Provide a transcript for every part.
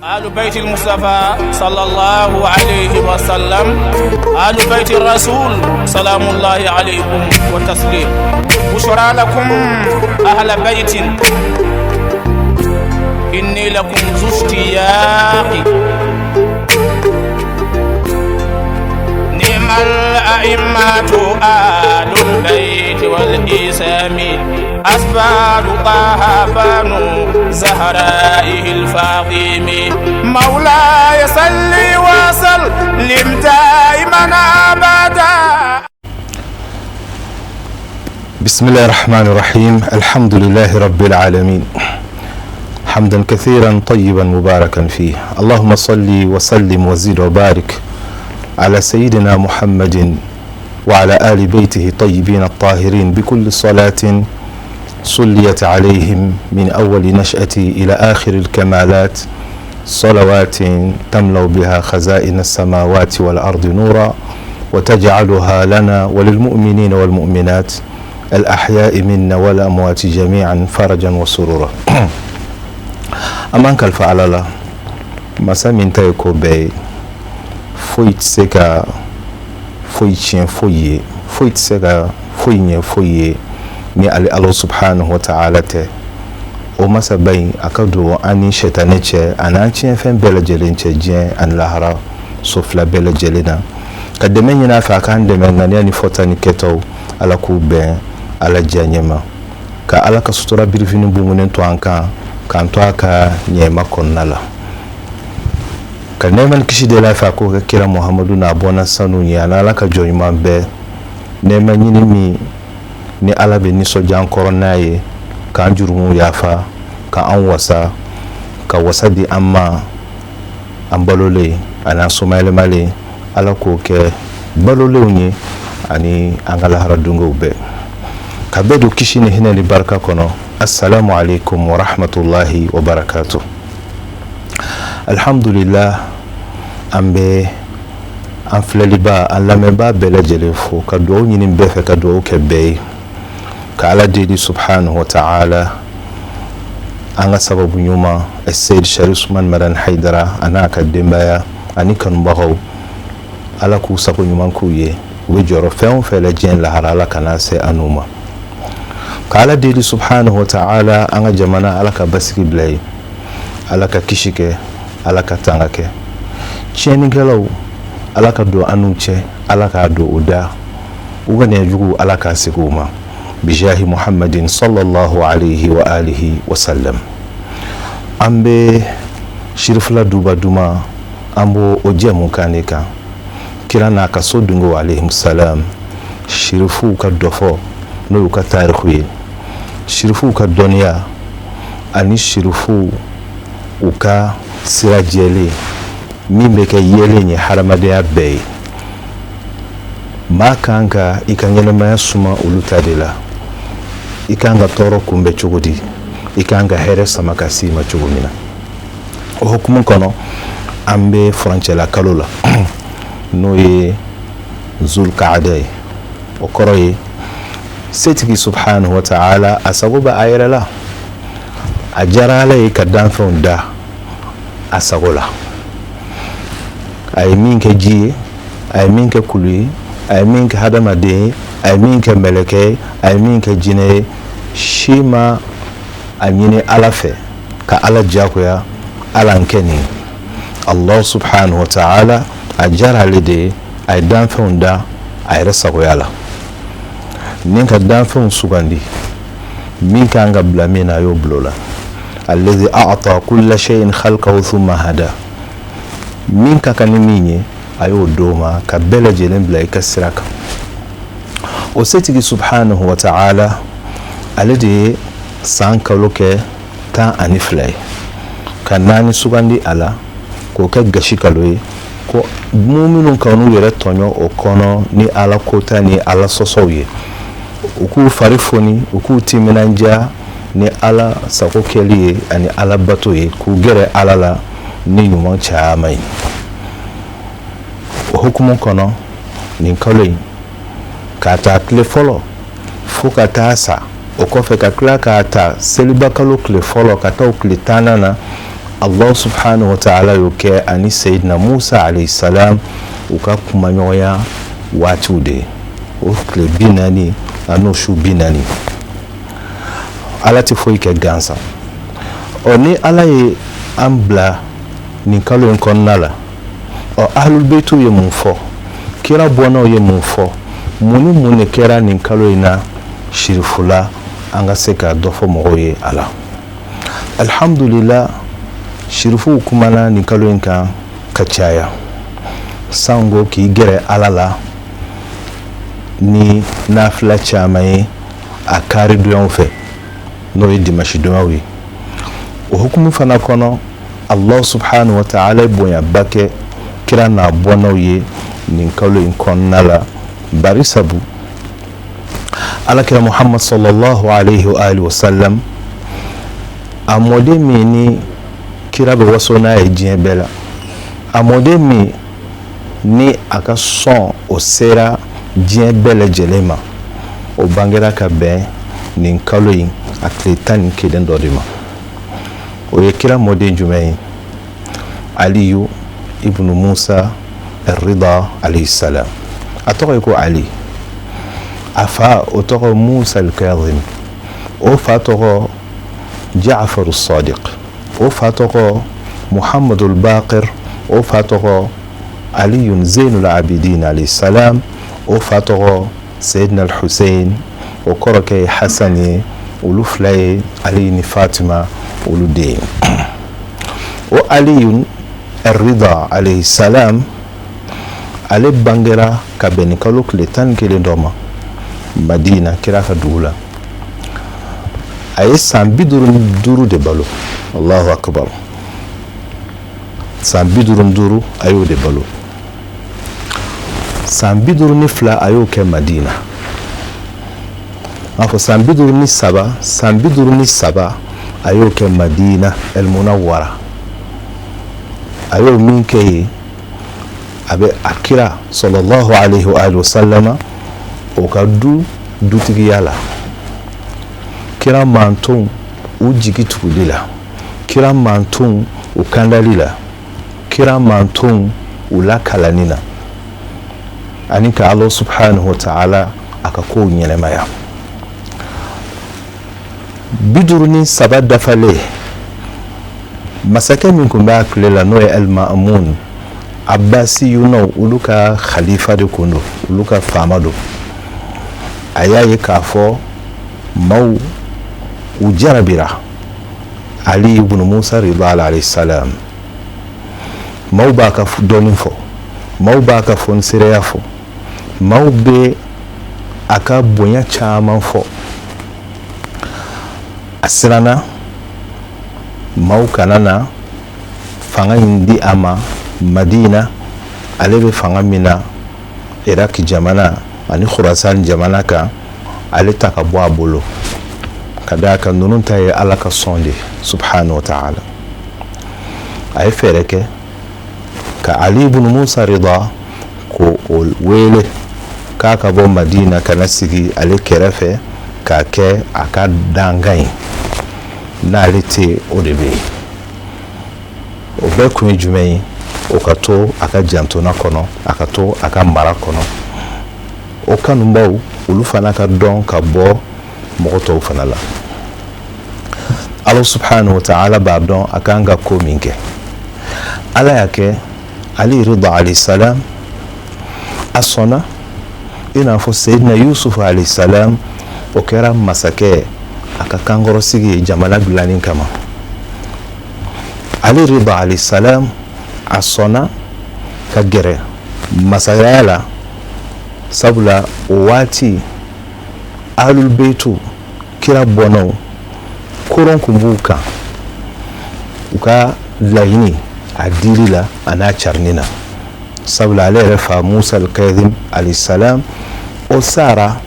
أهل بيت المصطفى صلى الله عليه وسلم، أهل بيت الرسول سلام الله عليكم وتسليم. بشرى لكم أهل بيت، إني لكم ذو اشتياق. نعم الأئمة آل البيت والإسام، أسباب طه بنو زهرائه الفاطم. مولاي صل وسلم دائما أبدا. بسم الله الرحمن الرحيم. الحمد لله رب العالمين، حمدا كثيرا طيبا مباركا فيه. اللهم صل وسلم وزد وبارك على سيدنا محمد وعلى آل بيته الطيبين الطاهرين بكل صلاة صليت عليهم من أول نشأة إلى آخر الكمالات، صلوات تملأ بها خزائن السماوات والأرض نورا، وتجعلها لنا وللمؤمنين والمؤمنات الأحياء منا والأموات جميعا فرجا وسرورا. An b'an kalifa Ala la, masa min ta ye ko bɛɛ ye. Foyi tɛ se ka foyi tiɲɛ foyi ye, foyi tɛ se ka foyi ɲɛ foyi ye ni ale Ala subhanahu wa ta'ala tɛ. O masaba in, a ka don an ni sɛtanɛ cɛ ani an tiɲɛfɛn bɛɛ lajɛlen cɛ, diɲɛ ani lahara so fila bɛɛ lajɛlen na, ka dɛmɛ ɲini a fɛ, a k'an dɛmɛ ŋaniya ni fɔta ni kɛtaw, Ala k'u bɛn Ala diya ɲɛma, ka Ala ka sutura birifini bumunen to an kan, k'an to a ka ɲɛma kɔnɔna la, ka nɛɛma ni kisi de la fɛ, a k'o kɛ kira Muhamadu n'a bɔnna sanu ye, ani Ala ka jɔn ɲuman bɛɛ. Nɛɛma ɲini min ni Ala bɛ nisɔndiya an kɔrɔ n'a ye, k'an jurumuw yafa, ka an wasa, ka wasa di an ma, an balolen ani an somayɛlɛmalen, Ala k'o kɛ balolenw ye ani an ka lahara dungew bɛɛ, ka bɛɛ don kisi ni hinɛ ni barika kɔnɔ. Assalamu alaikum wa rahmatullahi wa barakatuh. Alhamdulillah, an bɛ an filɛliba, an lamɛnbaa bɛɛ lajɛlen fo, ka dugawu ɲini bɛɛ fɛ, ka dugawu kɛ bɛɛ ye, ka Ala deli subhanahu wa ta'ala, an ka sababu ɲuman Seyid Sharif Usman Madani Haidara a n'a ka denbaya ani kanubagaw, Ala k'u sago ɲuman k'u ye. U bɛ jɔyɔrɔ fɛn o fɛn la diɲɛ lahara, Ala kana se an n'u ma. Ka Ala deli subhanahu wa ta'ala, an ka jamana, Ala ka basigi bila ye, Ala ka kisi kɛ, Ala ka tanga kɛ. Tiɲɛnikɛlaw, Ala ka don an n'u cɛ, Ala k'a don u da, u ka jugu, Ala k'a segin u ma, bijahi Muhammadin sallallahu alayhi wa alihi wa sallam. An bɛ Sirifila Duba Duma, an b'o o jɛmu kan de kan, kira n'a ka so dungo alayhi salam, sirifuw ka dɔfɔ n'o y'u ka tariku ye, sirifuw ka dɔnniya ani sirifuw u ka sira jɛlen min bɛ kɛ yeelen ye hadamadenya bɛɛ ye. Maa kan ka i ka ɲɛnamaya suma olu ta de la. I kan ka tɔɔrɔ kunbɛn cogo di, i kan ka hɛrɛ sama ka s'i ma cogo min na. O hukumu kɔnɔ, an bɛ furancɛla kalo la, n'o ye Zulkaada ye. O kɔrɔ ye setigi subhanahu wa ta'ala a sago bɛ a yɛrɛ la. A diyara Ala ye ka danfɛnw da a sago la. A ye min kɛ ji ye, a ye min kɛ kulu ye, a ye min kɛ hadamaden ye, a ye min kɛ mɛlɛkɛ ye, a ye min kɛ jinɛ ye, si ma a ɲini Ala fɛ ka Ala diyagoya Ala n kɛ nin. Allah subhanahu wa ta'ala, a diyara ale de ye, a ye danfɛnw da a yɛrɛ sagoya la, ni ka danfɛnw sugandi, min kan ka bila min na, a y'o bila o la. Alladhi a'ta kulla shay'in khalqahu thumma hada. Min ka kan ni min ye, a y'o d'o ma, ka bɛɛ lajɛlen bila i ka sira kan. O setigi subhanahu wa ta'ala, ale de ye san kalo kɛ 12 ye, ka naani sugandi a la k'o kɛ gasi kalo ye, ko minnu kan'u yɛrɛ tɔɲɔ o kɔnɔ ni Ala kota ni Ala sɔsɔw ye, u k'u fari foni, u k'u timinandiya ni Ala sago kɛli ye ani Ala bato ye, k'u gɛrɛ Ala la ni ɲuman caman ye. O hukumu kɔnɔ, nin kalo in, k'a ta tile fɔlɔ fo ka taa sa, o kɔfɛ ka tila k'a ta seliba kalo tile fɔlɔ ka taa o tile 10nan na. Allah subhanahu wa ta'ala y'o kɛ ani Seyidina Musa alayhi salam u ka kumaɲɔgɔnya waatiw de ye, o tile 40 an'o su 40. Ala tɛ foyi kɛ gansan. Ɔ, ni Ala ye an bila nin kalo in kɔnɔna la, ɔ, ahlul beytu ye mun fɔ? Kira bɔnnaw ye mun fɔ? Mun ni mun de kɛra nin kalo in na sirifula, an ka se ka dɔ fɔ mɔgɔw ye a la? Alhamdulillah, sirifuw kumana nin kalo in kan ka caya, sango k'i gɛrɛ Ala la ni nafila caman ye a kari donyaw fɛ, n'o ye dimasi donyaw ye. O hukumu fana kɔnɔ, Allah subhanahu wa ta'ala ye bonyaba kɛ kira n'a bɔnnaw ye nin kalo in kɔnɔna la, bari sabu alakira Muhammad sallallahu alayhi wa alihi wa sallam, a mɔden min ni kira bɛ waso n'a ye diɲɛ bɛɛ la, a mɔden min ni a ka sɔn o sera diɲɛ bɛɛ lajɛlen ma, o bangera ka bɛn nin kalo in a tile 11 dɔ de ma. O ye kira mɔden jumɛn ye? Aliyu ibnu Musa Rida alayhi salam. A tɔgɔ ye ko Ali. A fa, o tɔgɔ Musa al-Kazim. O fa tɔgɔ Ja'far sadiq. O fa tɔgɔ Muhammadu al-Baqir. O fa tɔgɔ Aliyun Zainul Abidin alayhi salam. O fa tɔgɔ Seydina al-Hussein. O kɔrɔkɛ ye Hasan ye. Olu fila ye Ali ni Fatima olu den ye. O Aliyun Rida alayhi salam, ale bangera ka bɛn ni kalo tile 11 dɔ ma Madina, kira ka dugu la. A ye san 55 de balo. Allahu akbar! San 55, a y'o de balo. San 52, a y'o kɛ Madina. N'a fɔ san 53, san 53, a y'o kɛ Madina El Munawwara. A y'o min kɛ yen, a bɛ a kira sallallahu alayhi wa alihi wa sallama o ka du dutigiya la, kira mantonw u jigi tuguli la, kira mantonw u kandali la, kira mantonw u lakalanni na, ani ka Allah subhanahu wa ta'ala a ka kow ɲɛnɛmaya. 53 dafalen, masakɛ min tun b'a tile la, n'o ye Al-Ma'mun, Abbasiyunaw olu ka khalifa de kun don, olu ka faama don, a y'a ye k'a fɔ maaw u jarabira Ali ibn Musa Rida alayhi salam. Maaw b'a ka dɔnni fɔ, maaw b'a ka fɔnsereya fɔ, maaw bɛ a ka bonya caman fɔ. A siranna maaw kana na fanga in di a ma Madina, ale bɛ fanga min na Iraki jamana ani Khurasan jamana kan, ale ta ka bɔ a bolo, ka d'a kan ninnu ta ye Ala ka sɔn de subhanahu wa ta'ala. A ye fɛɛrɛ kɛ ka Ali ibn Musa Rida ko o wele k'a ka bɔ Madina ka na sigi ale kɛrɛfɛ k'a kɛ a ka dangan ye, n'ale tɛ, o de bɛ yen. O bɛɛ kun ye jumɛn ye? O ka to a ka jantona kɔnɔ, a ka to a ka mara kɔnɔ, o kanubaw olu fana ka dɔn ka bɔ mɔgɔ tɔw fana la. Ala subhanahu wa ta'ala b'a dɔn a kan ka ko min kɛ. Ala y'a kɛ, Ali Rida alayhi salam a sɔnna, i n'a fɔ Seyidina Yusuf alayhi salam, o kɛra masakɛ a ka kankɔrɔsigi ye jamana dilanni kama. Ali Rida alayhi salam a sɔnna ka gɛrɛ masaya la, sabula o waati ahlul beitu, kira bɔnnaw, koron kun b'u kan u ka laɲini a dili la a n'a carinni na, sabula ale yɛrɛ fa Musa al-Kazim alayhi salam, o sara,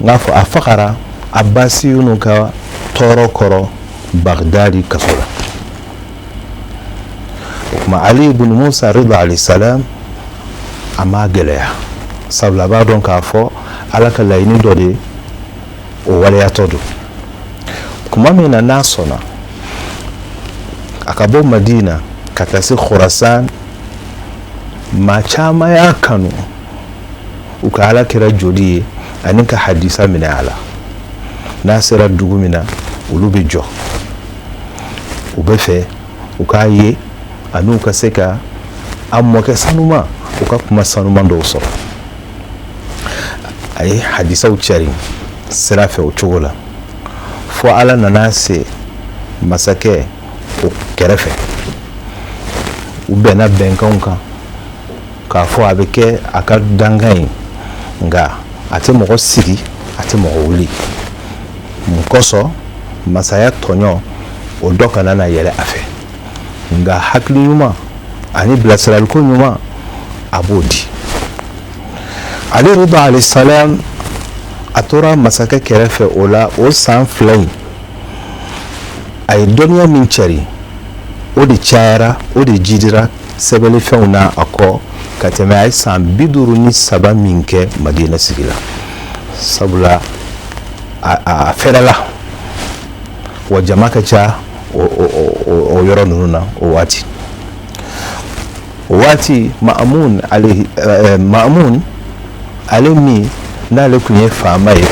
n k'a fɔ a fagara Abbasiyunu ka tɔɔrɔ kɔrɔ Bagdadi kaso la. O tuma Ali ibn Musa Rida alayhi salam a m'a gɛlɛya, sabula a b'a dɔn k'a fɔ Ala ka laɲini dɔ de o waleyatɔ don. Kuma min na n'a sɔnna A ka bɔ Madina ka taa se Khurasan, maa caman y'a kanu u ka Ala kira joli ye ani ka hadisa minɛ a la. N'a sera dugu min na, olu bɛ jɔ, u bɛ fɛ u k'a ye ani u ka se ka a mɔkɛ sanuma, u ka kuma sanuman dɔw sɔrɔ. A ye hadisaw cari sira fɛ o cogo la, fo Ala nana se masakɛ o kɛrɛfɛ. U bɛnna bɛnkanw kan k'a fɔ a bɛ kɛ a ka dankan ye, nka a tɛ mɔgɔ sigi, a tɛ mɔgɔ wuli. Mun kosɔn? Masaya tɔɲɔ o dɔ kana na yɛlɛ a fɛ, nka hakili ɲuman ani bilasiraliko ɲuman, a b'o di. Ali Rida alayhi salam, a tora masakɛ kɛrɛfɛ o la o san 2 in. A ye dɔnniya min cari, o de cayara, o de jidira sɛbɛnlifɛnw na a kɔ ka tɛmɛ a ye san 53 min kɛ Madina sigi la, sabula a fɛrɛla wa jama ka ca o yɔrɔ ninnu na o waati. O waati Ma'amun, ale Ma'amun, ale min n'ale tun ye faama ye,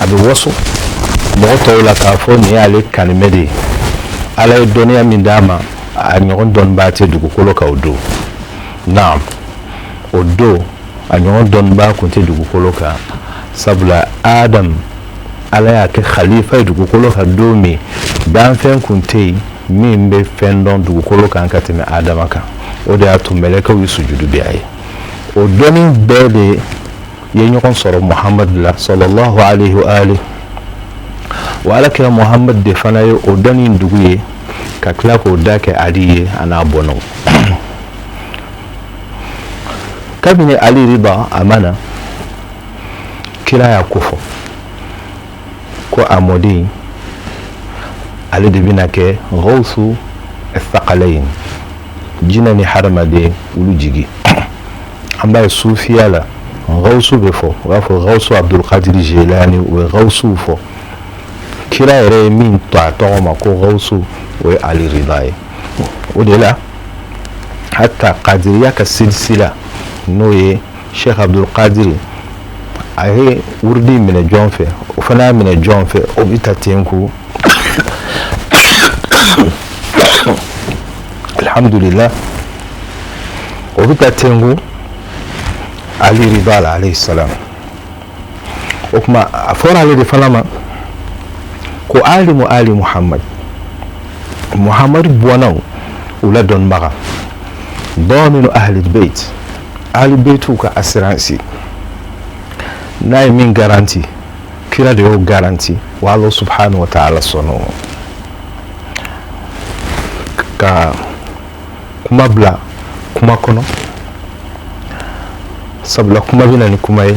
a bɛ waso mɔgɔ tɔw la k'a fɔ nin y'ale kanimɛ de ye. Ala ye dɔnniya min d'a ma, a ɲɔgɔn dɔnnibaa tɛ dugukolo kan o don. Naam, o don a ɲɔgɔn dɔnnibaa tun tɛ dugukolo kan, sabula Adam, Ala y'a kɛ khalifa ye dugukolo kan don min, danfɛn tun tɛ yen min bɛ fɛn dɔn dugukolo kan ka tɛmɛ Adama kan. O de y'a to mɛlɛkɛw ye sujudu bi a ye. O dɔnni bɛɛ de ye ɲɔgɔn sɔrɔ Muhamadu la, sallallahu alayhi wa alihi wa. Ala kira Muhamadu de fana ye o dɔnni dugu ye, ka tila k'o da kɛ Ali ye a n'a bɔnnaw. Kabini Ali Rida a ma na, kira y'a kofɔ ko a mɔden ale de bɛna kɛ gawusu thaqalain, jinɛ ni hadamaden olu jigi. An b'a ye sufiya la, gawusu bɛ fɔ, u b'a fɔ gawusu Abdulkadir Jilani, u bɛ gawusuw fɔ. Kira yɛrɛ ye min to a tɔgɔ ma ko gawusu, o ye Ali Rida ye. O de la, hata kadiriya ka silisila, n'o ye Sheikh Abdul Qadir, a ye wurudi minɛ jɔn fɛ, o fana y'a minɛ jɔn fɛ, o bɛ ta ten ko alhamdulillah, o bɛ taa ten ko Ali Rida la alayhi salam. O tuma a fɔra ale de fana ma ko alimu ali Muhammad, Muhammad bɔnnaw u la dɔnnibaga, dɔminu ahli bait, ahli baitiw ka assurance. N'a ye min garanti, kira de y'o garanti wa Allah subhanahu wa ta'ala sɔnna o ka kuma bila kuma kɔnɔ, sabula kuma bɛ na ni kuma ye.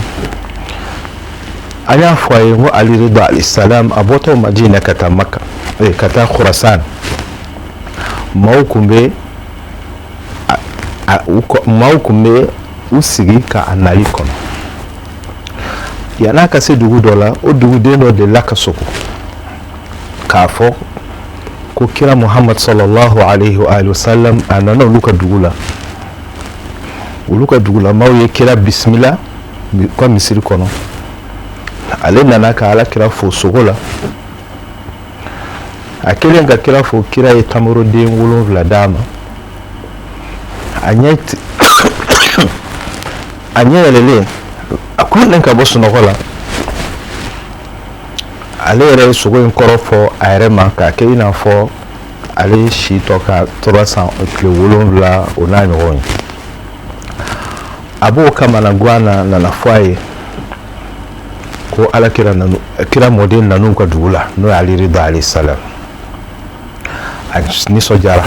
An y'a fɔ a ye ko Ali Rida alayhi salam, a bɔtɔ Madina ka taa Maka, ka taa Khurasan, maaw kun bɛ u sigi ka a nali kɔnɔ. Yann'a ka se dugu dɔ la, o duguden dɔ delila ka sogo k'a fɔ ko kira Muhammad sallallahu alayhi wa sallam, a nana olu ka dugu la. Olu ka dugu la maaw ye kira bisimila u ka misiri kɔnɔ. Ale nana ka Ala kira fo sogo la. A kɛlen ka kira fo, kira ye tamoroden 7 d'a ma. A ɲɛ yɛlɛlen, a kurunnen ka bɔ sunɔgɔ la, ale yɛrɛ ye sogo in kɔrɔ fɔ a yɛrɛ ma k'a kɛ i n'a fɔ ale si tɔ ka tora san tile 7 o n'a ɲɔgɔn ye. A b'o kamanagan na, nana fɔ a ye ko Ala kira nanu, kira mɔden nan'u ka dugu la, n'o ye Ali Rida alayhi salam. A nisɔndiyara.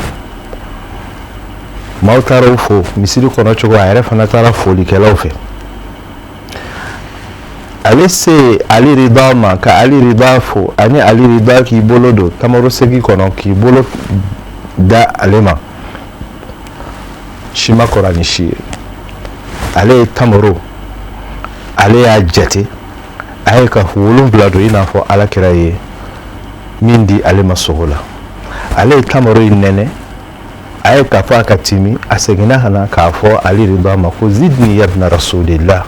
Maaw taara u fo misiri kɔnɔ cogo, a yɛrɛ fana taara folikɛlaw fɛ. Ale se Ali Rida ma ka Ali Rida fo, ani Ali Rida k'i bolo don tamaro segi kɔnɔ k'i bolo da ale ma, si ma kɔrɔ ni si ye. Ale ye tamaro, ale y'a jate, a ye ka 7 don i n'a fɔ Ala kira ye min di ale ma sogo la. Ale ye tamaro in nɛnɛ, a ye k'a fɔ a ka timi. A seginna ka na k'a fɔ Ali Rida ma ko zidni yabna rasulillah,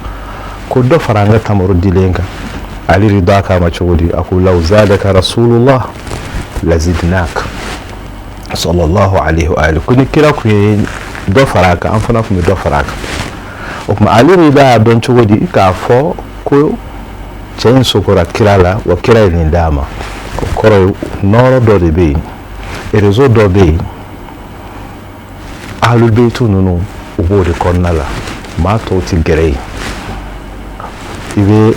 ko dɔ fara an ka tamaro dilen kan. Ali Rida k'a ma cogo di? A ko law zadaka rasulullah lazidnak sallallahu alaihi wa alihi. Ko ni kira kun ye dɔ fara a kan, an fana tun bɛ dɔ fara a kan. O tuma Ali Rida y'a dɔn cogo di k'a fɔ ko cɛ in sokora kira la, wa kira ye nin d'a ma? O kɔrɔ ye nɔɔrɔ dɔ de bɛ yen, réseau dɔ bɛ yen. Ahlulbeytu ninnu, u b'o de kɔnɔna la, maa tɔw tɛ gɛrɛ yen. I bɛ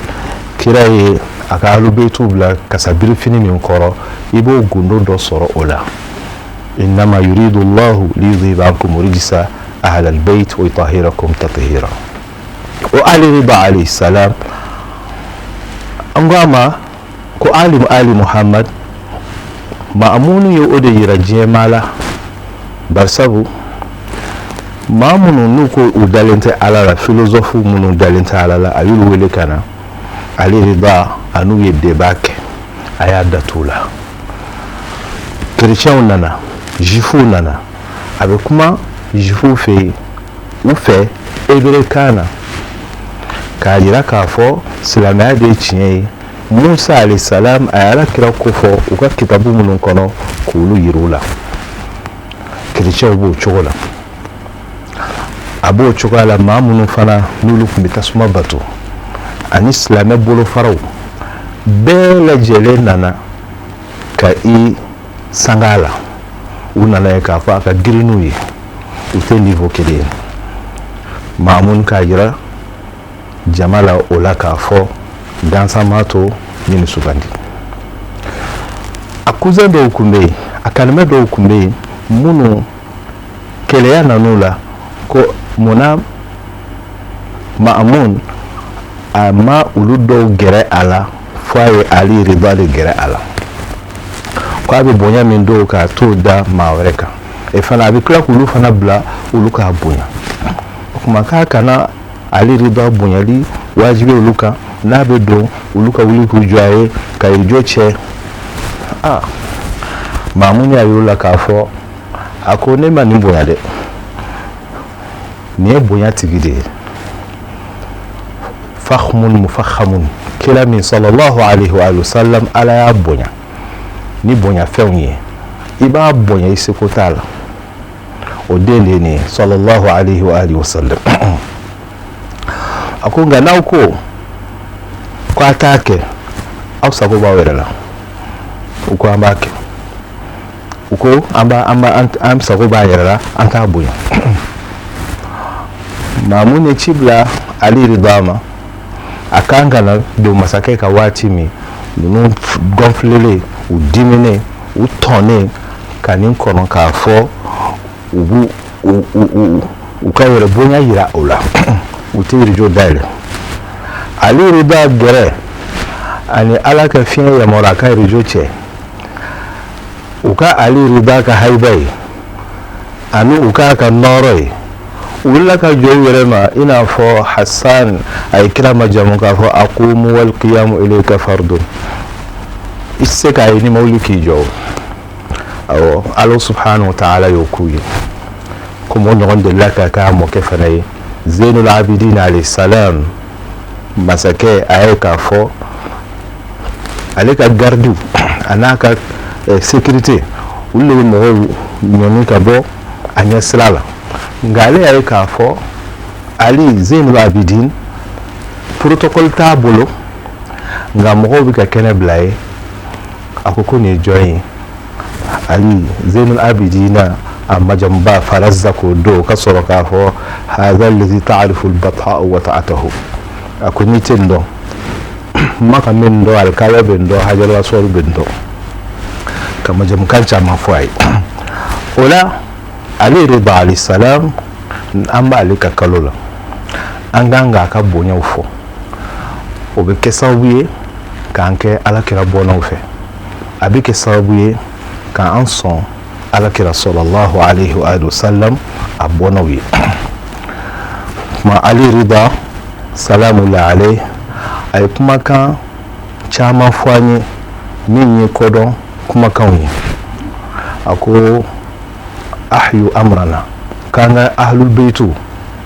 kira ye a ka ahlulbeytu bila kasabirifini min kɔrɔ, i b'o gundo dɔ sɔrɔ o la. Innama yuridu llahu liyudhiba ankum rijsa ahlal bayt wa yutahhirakum tathira. O Ali Rida alayhi salam, an ko a ma ko alimu ali Muhammad. Ma'amunu ye o de yira diɲɛ maa la, barisabu maa minnu n'u ko u dalen tɛ Ala la, philosophe minnu dalen tɛ Ala la, a y'olu wele ka na. Ali Rida a n'u ye débat kɛ, a y'a datu la. Kerecɛnw nana, juifuw nana, a bɛ kuma juifuw fɛ yen, u fɛ hébreu kan na, k'a jira k'a fɔ silamɛya de ye tiɲɛ ye. Musa alayhi salam, a ye Ala kira ko fɔ u ka kitabu minnu kɔnɔ, k'olu yir'u la. Kerecɛnw b'o cogo la, a b'o cogoya la. Maa minnu fana n'olu tun bɛ tasuma bato ani silamɛ bolofaraw bɛɛ lajɛlen nana ka i sanga a la. U nana ye k'a fɔ a ka girin n'u ye, u tɛ niveau kelen ye. Maamun k'a jira jama la o la k'a fɔ gansan m'a to nin sugandi. A cousin dɔw tun bɛ yen, a kanimɛ dɔw tun bɛ yen, minnu kɛlɛya nan'u la ko munna Maamun a ma olu dɔw gɛrɛ a la, fo a ye Ali Rida de gɛrɛ a la, ko a bɛ bonya min dɔw k'a t'o da maa wɛrɛ kan, e fana a bɛ tila k'olu fana bila olu k'a bonya. O tuma k'a kana Ali Rida bonyali wajibi olu kan, n'a bɛ don olu ka wuli k'u jɔ a ye ka jɔ cɛ. Aa, Maamun y'a yir'u la k'a fɔ a ko ne ma nin bonya dɛ, nin ye bonya tigi de ye, fakhmun mufakhamun. Kira min sallallahu alaihi wa sallam, Ala y'a bonya ni bonyafɛnw ye, i b'a bonya i seko t'a la. O den de ye nin ye, sallallahu alaihi wa alihi wa sallam. A ko nka n'aw ko ko a t'a kɛ, aw sago b'aw yɛrɛ la. U ko an b'a kɛ. U ko an b'a an b'a an sago b'a yɛrɛ la, an t'a bonya. Maamun ye ci bila Ali Rida ma, a kan ka na don masakɛ ka waati min, ninnu gonflelen, u diminen, u tɔnnen ka nin kɔnɔ k'a fɔ u b'u u ka yɛrɛ bonya yira o la, u tɛ yirijo dayɛlɛ. Ali Rida gɛrɛ ani Ala ka fiɲɛ yamaruya a ka yirijo cɛ, u ka Ali Rida ka hayiba ye ani u k'a ka nɔɔrɔ ye, u wulila ka jɔ u yɛrɛ ma, i n'a fɔ Hassan a ye kira majamu k'a fɔ aqumu wal qiyamu ilayka fardun. I tɛ se k'a ye n'i ma wuli k'i jɔ. Awɔ, Ala subhanahu wa ta'ala y'o k'u ye, komi o ɲɔgɔn delila ka k'a mɔkɛ fana ye, Zainul Abidin alayhi salam. Masakɛ a ye k'a fɔ ale ka gardiw a n'a ka sécurité, olu de bɛ mɔgɔw ɲɔni ka bɔ a ɲɛ sira la. Nka ale y'a ye k'a fɔ Ali Zainul Abidin, protocole t'a bolo, nka mɔgɔw bɛ ka kɛnɛ bila ye. A ko ko nin ye jɔn ye? Ali Zainul Abidina a majamuba farazza k'o don ka sɔrɔ k'a fɔ hadha allazi ta'rifu al-batha wa ta'atahu. A ko n'i tɛ nin dɔn, Maka bɛ nin dɔn, alikaba bɛ nin dɔn, hajarul aswad bɛ nin dɔn, ka majamukan caman fɔ a ye o la. Ale Rida alayhi salam, an b'ale ka kalo la, an kan k'a ka bonyaw fɔ. O bɛ kɛ sababu ye k'an kɛ Ala kira bɔnnaw fɛ, a bɛ kɛ sababu ye k'an sɔn Ala kira sallallahu alaihi wa sallam a bɔnnaw ye. Kuma Ali Rida salamullahi alayhi, a ye kumakan caman fɔ an ye min ye kodɔn kumakanw ye. A ko ahyu amrana, k'an ka ahlul beitu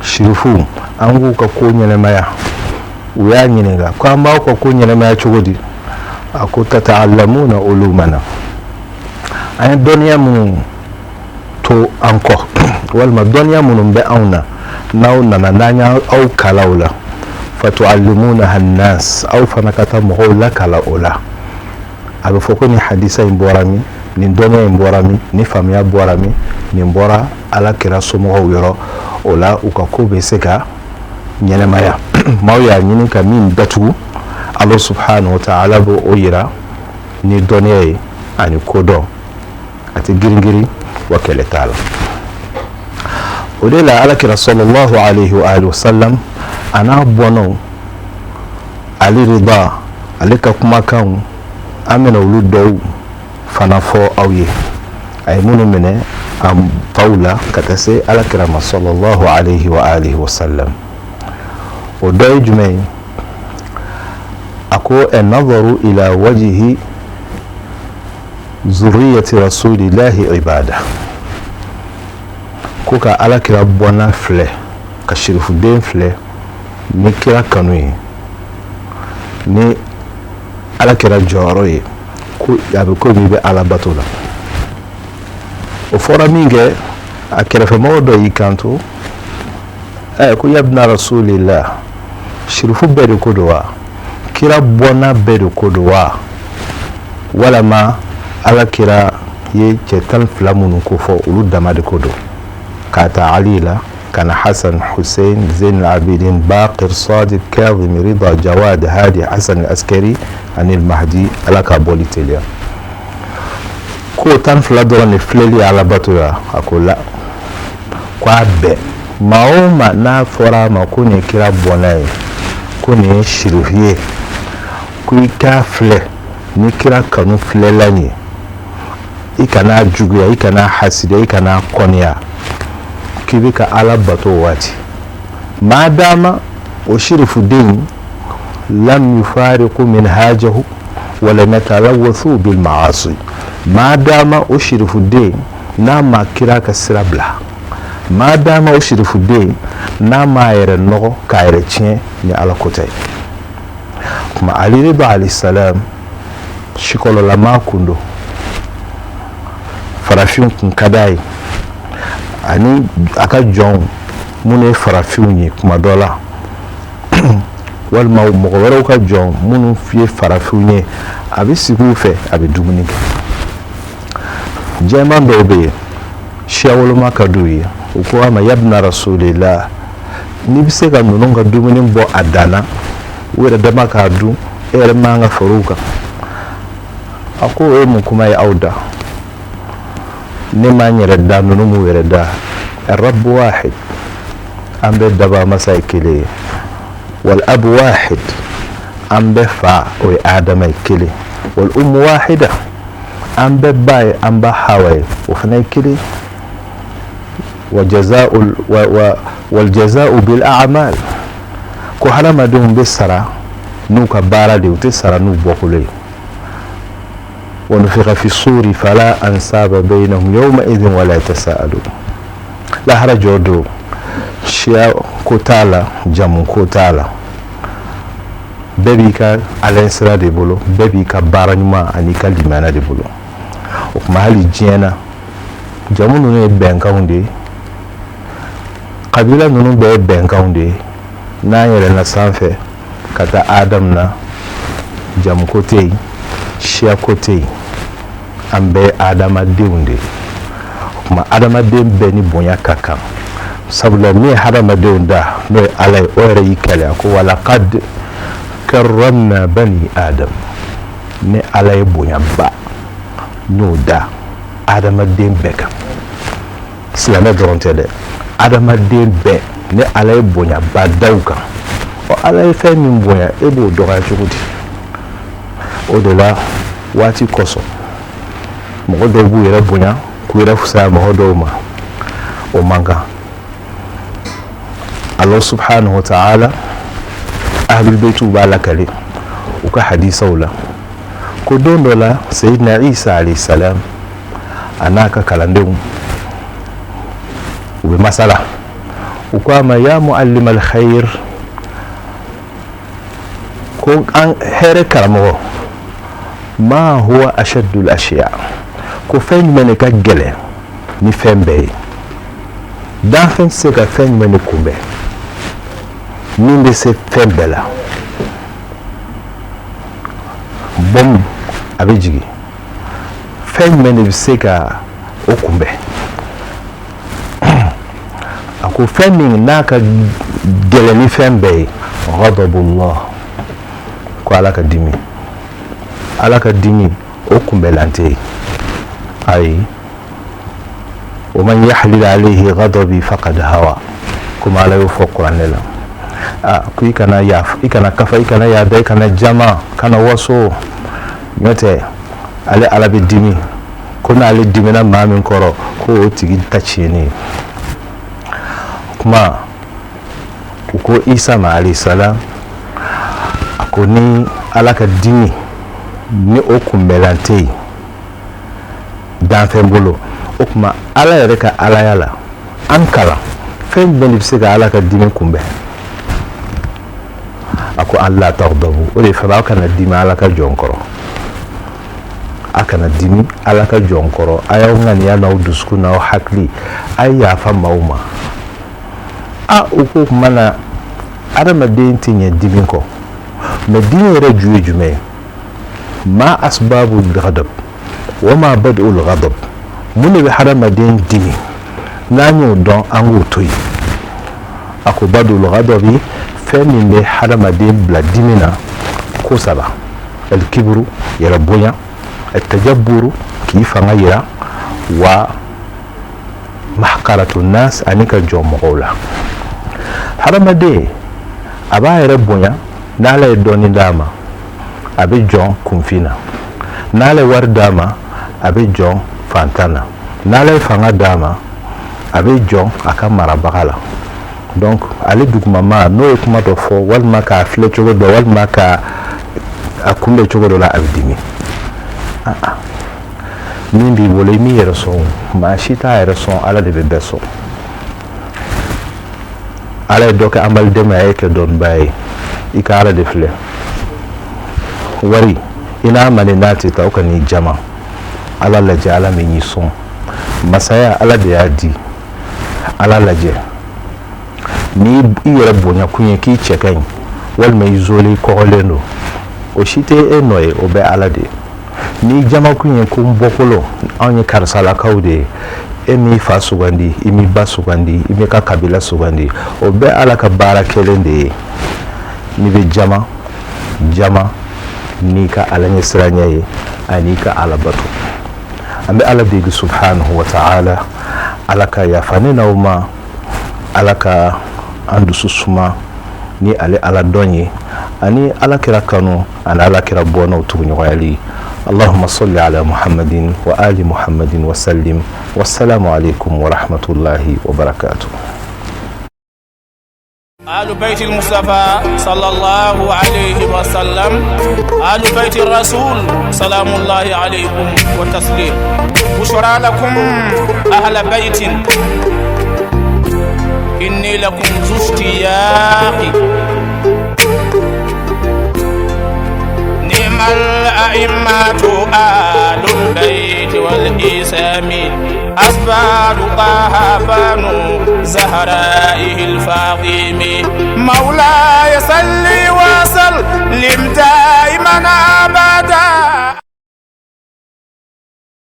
sirifu, an k'u ka ko ɲɛnɛmaya. U y'a ɲininka ko an b'aw ka ko ɲɛnɛmaya cogo di? A ko tata'allamuna ulumana, an ye dɔnniya minnu to an kɔ walima dɔnniya minnu bɛ anw na, n'aw nana n'an y'aw kalan o la, fatuallimunaha annas, aw fana ka taa mɔgɔw lakala o la. A bɛ fɔ ko nin hadisa in bɔra min, nin dɔnniya in bɔra min, nin faamuya bɔra min, nin bɔra Ala kira somɔgɔw yɔrɔ. O la u ka ko bɛ se ka ɲɛnɛmaya. Maaw y'a ɲini ka min datugu, Ala subhanahu wa ta'ala b'o o yira ni dɔnniya ye ani kodɔn. A tɛ girin-girin wa kɛlɛ t'a la. O de la Ala kira sallallahu alayhi wa alihi wa sallam, a n'a bɔnnaw, Ali Rida, ale ka kumakanw, an bɛna olu dɔw fana fɔ aw ye, a ye minnu minɛ a faw la ka taa se Ala kira ma sallallahu alayhi wa alihi wa sallam. O dɔ ye jumɛn ye? A ko nazaru ila wajihi zurriyati rasulillahi ibada, ko ka Ala kira bɔnna filɛ, ka sirifuden filɛ ni kira kanu ye, ni Ala kira jɔyɔrɔ ye, ko a bɛ komi i bɛ Ala bato la. O fɔra min kɛ, a kɛrɛfɛmɔgɔ dɔ y'i kanto ko yabna rasulillah, sirifu bɛɛ de ko don wa? Kira bɔnna bɛɛ de ko don wa? Walama Ala kira ye cɛ 12 minnu ko fɔ, olu dama de ko don, k'a ta Ali la ka na Hasan, Hussein, Zain al-Abidin, Baqir, Sadiq, Kazim, Rida, Jawad, Hadi, Hasan al-Askari ani Mahdi, Ala ka bɔli teliya. Ko 12 dɔrɔn de filɛli Ala bato ya? A ko la, ko a bɛɛ, maa o maa n'a fɔra a ma ko nin ye kira bɔnna ye, ko nin ye sirifu ye, ko i k'a filɛ ni kira kanu filɛla nin ye, i kana juguya, i kana hasidiya, i kana kɔniya, k'i bɛ ka Ala bato o waati. Maa dama o sirifuden lam yufariqu minhajahu wa lam yatalawwathu bil ma'asi, maa dama o sirifuden n'a ma kira ka sira bila, maa dama o sirifuden n'a m'a yɛrɛ nɔgɔ k'a yɛrɛ tiɲɛ ni Ala ko tɛ. Kuma Ali Rida alayhi salam, sikɔlɔlama kun don, farafinw kun ka d'a ye, ani a ka jɔnw minnu ye farafinw ye kuma dɔ la, walima mɔgɔ wɛrɛw ka jɔn minnu ye farafinw ye, a bɛ sigi u fɛ, a bɛ dumuni kɛ. Jɛman dɔw bɛ yen, siya woloma ka d'u ye, u ko a ma yabna rasulillah, n'i bɛ se ka ninnu ka dumuni bɔ a dan na, u yɛrɛ dama k'a dun, e yɛrɛ man ka far'u kan. A ko o ye mun kuma ye aw da? Ne m'an yɛrɛ da, ninnu m'u yɛrɛ da. Rabbu wahid, an bɛɛ daba masa ye kelen ye. Wal abu wahid, an bɛɛ fa o ye Adama ye kelen. Wal ummu wahida, an bɛɛ ba ye an ba Hawa ye, o fana ye kelen. Wa jaza'u wa wal jaza'u bil a'mal, ko hadamadenw bɛ sara n'u ka baara de ye, u tɛ sara n'u bɔkolo ye. Wa nufikha fi suri fala ansaba bainahum yawma idhin wala yatasaalun. Lahara jɔ don, siya ko t'a la, jamu ko t'a la, bɛɛ b'i ka alɛnsira de bolo, bɛɛ b'i ka baara ɲuman ani ka limaniya de bolo. O tuma hali diɲɛ na, jamu ninnu ye bɛnkanw de ye, kabila ninnu bɛɛ ye bɛnkanw de ye. N'an yɛlɛnna sanfɛ ka taa Adamu na, jamu ko tɛ yen, siya ko tɛ yen, an bɛɛ ye adamadenw de ye. O tuma adamaden bɛɛ ni bonya ka kan, sabula min ye hadamadenw da, n'o ye Ala ye, o yɛrɛ y'i kɛlɛ, a ko walaqad karramna bani adam, ne Ala ye bonyaba n'o da adamaden bɛɛ kan. Silamɛ dɔrɔn tɛ dɛ, adamaden bɛɛ, ne Ala ye bonyaba da u kan. Ɔ, Ala ye fɛn min bonya, e b'o dɔgɔya cogo di? O de la waati kosɔn, mɔgɔ dɔw b'u yɛrɛ bonya k'u yɛrɛ fisaya mɔgɔ dɔw ma, o man kan. Allah subhanahu wa ta'ala, ahlul baytiw b'a lakale u ka hadisaw la ko don dɔ la, Seyidina Isa alayhi salam, A n'a ka kalandenw u bɛ masala. U ko a ma ya muallim alkhair, ko an hɛrɛ karamɔgɔ, ma huwa ashaddu al-ashiya, ko fɛn jumɛn de ka gɛlɛn ni fɛn bɛɛ ye? Danfɛn tɛ se ka fɛn jumɛn de kunbɛn min bɛ se fɛn bɛɛ la? Bɔmu a bɛ jigin, fɛn jumɛn de bɛ se ka o kunbɛn? A ko fɛn min n'a ka gɛlɛn ni fɛn bɛɛ ye, ghadabullah, ko Ala ka dimi. Ala ka dimi, o kunbɛlan tɛ yen. Ayi, wa man yahlil alayhi ghadabi faqad hawa, komi Ala y'o fɔ kuranɛ la. A ko i kana yafa, i kana kafa, i kana yaada, i kana jama, kana waso, n'o tɛ ale Ala bɛ dimi. Ko n'ale dimina maa min kɔrɔ, ko o tigi ta tiɲɛnen ye. Kuma u ko Isa ma alayhi salam, a ko ni Ala ka dimi ni o kunbɛlan tɛ yen danfɛn bolo, o tuma Ala yɛrɛ ka alaya la, an kalan fɛn jumɛn de bɛ se ka Ala ka dimi kunbɛn? A ko alla taghdabu, o de fana aw kana dimi Ala ka jɔn kɔrɔ, a kana dimi Ala ka jɔn kɔrɔ. A y'aw ŋaniya n'aw dusukun n'aw hakili, a ye yafa maaw ma. A u ko tuma na adamaden tɛ ɲɛ dimi kɔ, mais dimi yɛrɛ ju ye jumɛn ye? Ma asbabu ghadab wa ma bad'ul ghadab, mun de bɛ hadamaden dimi? N'an y'o dɔn, an k'o to yen. A ko bad'ul ghadabi, fɛn min bɛ hadamaden bila dimi na, ko saba: alkibru, yɛrɛ bonya, atajaburu, k'i fanga yira, wa mahkaratu nas, ani ka jɔn mɔgɔw la. Hadamaden a b'a yɛrɛ bonya n'Ala ye dɔɔni d'a ma, a bɛ jɔn kunfin na. N'Ala ye wari d'a ma, a bɛ jɔn fantan na. N'Ala ye fanga d'a ma, a bɛ jɔn a ka marabaga la. Donc ale dugumama, n'o ye kuma dɔ fɔ, walima k'a filɛ cogo dɔ, walima ka a kunbɛn cogo dɔ la, a bɛ dimi. Min b'i bolo, i m'i yɛrɛ sɔn. Maa si t'a yɛrɛ sɔn, Ala de bɛ bɛɛ sɔn. Ala ye dɔ kɛ an dɛmɛ, a ye kɛ dɔnnibaa ye. I ka Ala de filɛ. Wari i n'a mani n'a tɛ taa, o kan'i jama. Ala lajɛ, Ala min y'i sɔn. Masaya, Ala de y'a di. Ala lajɛ. Ni i yɛrɛ bonya kun ye k'i cɛ ka ɲi, walima i zolen, i kɔgɔlen don, o si tɛ e nɔ ye, o bɛ Ala de ye. Ni jamakun ye ko n bɔkolo, anw ye karisalakaw de ye, e m'i fa sugandi, i m'i ba sugandi, i m'i ka kabila sugandi, o bɛɛ Ala ka baara kelen de ye. N'i bɛ jama jama n'i ka Ala ɲɛsiranɲɛ ye ani ka Ala bato. An bɛ Ala deli subhanahu wa ta'ala, Ala ka yafa ne n'aw ma, Ala ka an dusu suma ni ale Ala dɔn ye, ani Ala kira kanu, ani Ala kira bɔnnaw tuguɲɔgɔnyali. Allahumma salli ala Muhammadin wa ali Muhammadin wa sallim. Wassalamu alaikum wa rahmatullahi wa barakatuh. آل بيت المصطفى صلى الله عليه وسلم، آل بيت الرسول سلام الله عليكم وتسليم. بشرى لكم أهل بيت، إني لكم ذو اشتياق. نعم الأئمة آل البيت والإسام، أسباب طه بنو زهرائه الفاطمي. مولاي صل